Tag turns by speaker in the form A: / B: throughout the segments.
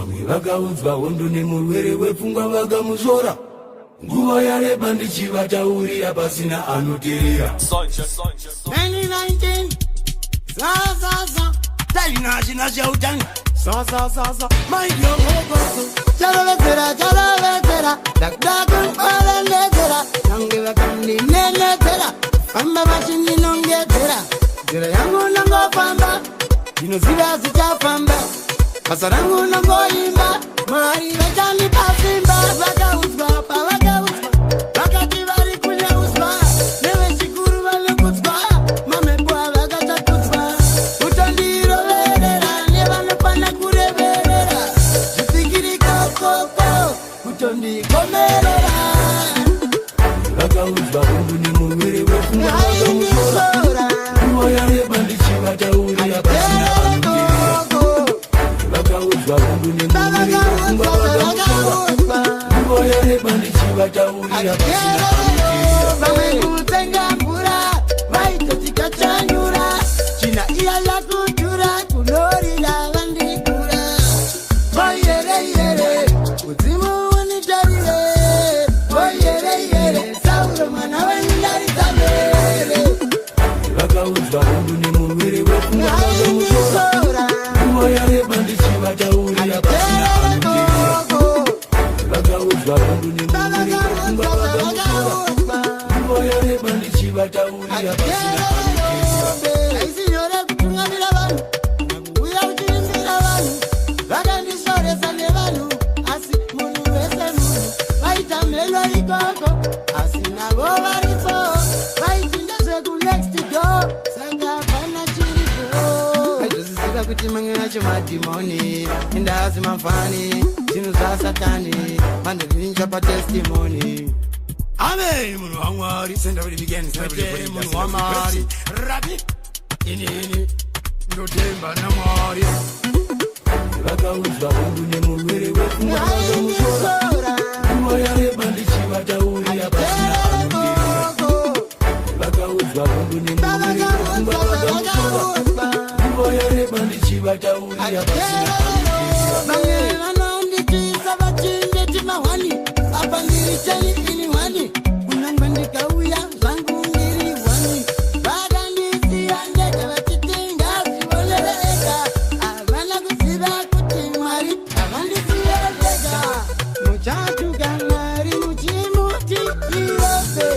A: Vamwe vakaudzwa hondo nemurwere wepfungwa vakamusvora. Nguva yareba ndichivataurira pasina anoteerera.
B: 2019 Za za za.
A: Tainashina chautani.
B: Za za za za. Charovedzera, charovedzera, ndakuda kuvarondedzera. Nange vakandinenedzera, famba vachindinongedzera. Nzira yangu nongofamba, ndinoziva zvichafamba. Basa rangu nongoimba, Mwari vachandipa simba. Vakaudzwa pavakaudzwa, vakati vari kunyauswa nevechikuru vanokudzwa, mamhepo avakatakudzwa kutondiroverera nevanofana kureverera zvisikirikokoko kutondikomerera.
A: Vakaudzwa hondo nemurwere wepfungwa vakamusvora.
B: Aindisora.
A: Nguva yareba ndichivataurira pasina anoteerera. Vakaudzwa hondo nemurwere wepfungwa vakamusvora. Nguva yareba ndichivataurira pasina anoteerera.
B: Vamwe kutsenga mvura vaitoti kachanyura, china iya yakutura kunorira vandikura. Oyereyere, mudzimu unitarire. Oyereyere, Sauro mwana wendarizamere.
A: Vakaudzwa hondo nemurwere wepfungwa vakamusvora.
B: Aindisora.
A: Nguva yareba ndichivataurira pasina anoteerera. Vakaudzwa hondo nemurwere wepfungwa vakamusvora. Nguva yareba ndichivataurira pasina anoteerera.
B: Haisi nyore kutungamira vanhu, kuuya uchiimbira vanhu. Vakandishoresa nevanhu, asi munhu wese munhu. Vaita mheno ikoko, asi navo varipo. Vaiti ndezvekunext door, saka hapana chiripo. Vaizviziva kuti mamwe acho madhimoni, indazi mafani, zvinhu zvasatani, vandorinja patestimony.
A: Amen, munhu waMwari. Kwete munhu waMwari rabi, inini ndotemba naMwari. Vakaudzwa hondo nemurwere wepfungwa vakamusvora.
B: Aindisora.
A: Nguva yareba ndichivataurira pasina anoteerera. Vakaudzwa hondo nemurwere wepfungwa vakamusvora. Nguva yareba ndichivataurira pasina anoteerera.
B: Vamwe vanonditisa vachinditi mahwani, apa ndiri 10 ini 1, kunangwe ndikauya zvangu ndiri 1. Vakandisiya ndega vachiti ngazvionere ega. Havana kuziva kuti Mwari havandisiye ndega. Muchatuka Mwari muchimuti irombe,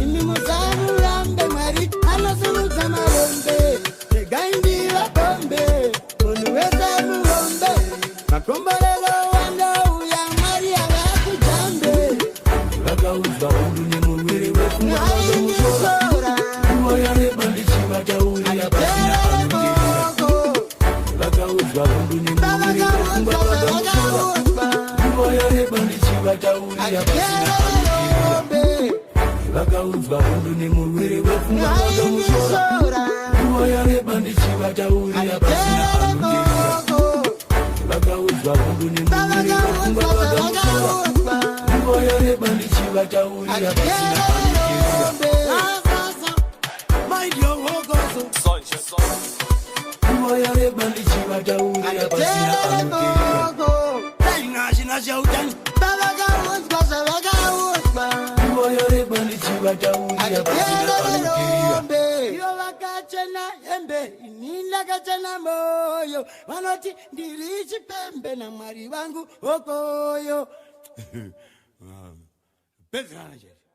B: imi musamurambe. Mwari anosimudza marombe, regai ndivabombe. Munhu wese muhombe, makomborero wandouya, Mwari havakujambe.
A: Vakaudzwa hondo nemurwere wepfungwa vakamusvora.
B: Aindisora.
A: Nguva yareba ndichivataurira pasina anoteerera. Vakaudzwa hondo nemurwere wepfungwa vakamusvora. Nguva yareba ndichivataurira pasina anoteerera. Vakaudzwa hondo nemurwere wepfungwa vakamusvora. Nguva yareba ndichivataurira pasina anoteerera. Vakaudzwa hondo nemurwere wepfungwa vakamusvora. Nguva yareba ndichivataurira pasina anoteerera. Mind your work. Nguva yareba ndichivataurira pasina anoteerera. Tainashina chautani.
B: Vavakaudzwa zvavakaudzwa.
A: Nguva yareba ndichivataurira pasina anoteerera.
B: Ivo vakachena hembe, ini ndakachena moyo. Vanoti ndiri chipembe, naMwari vangu okoyo.
A: Pedzerana chete.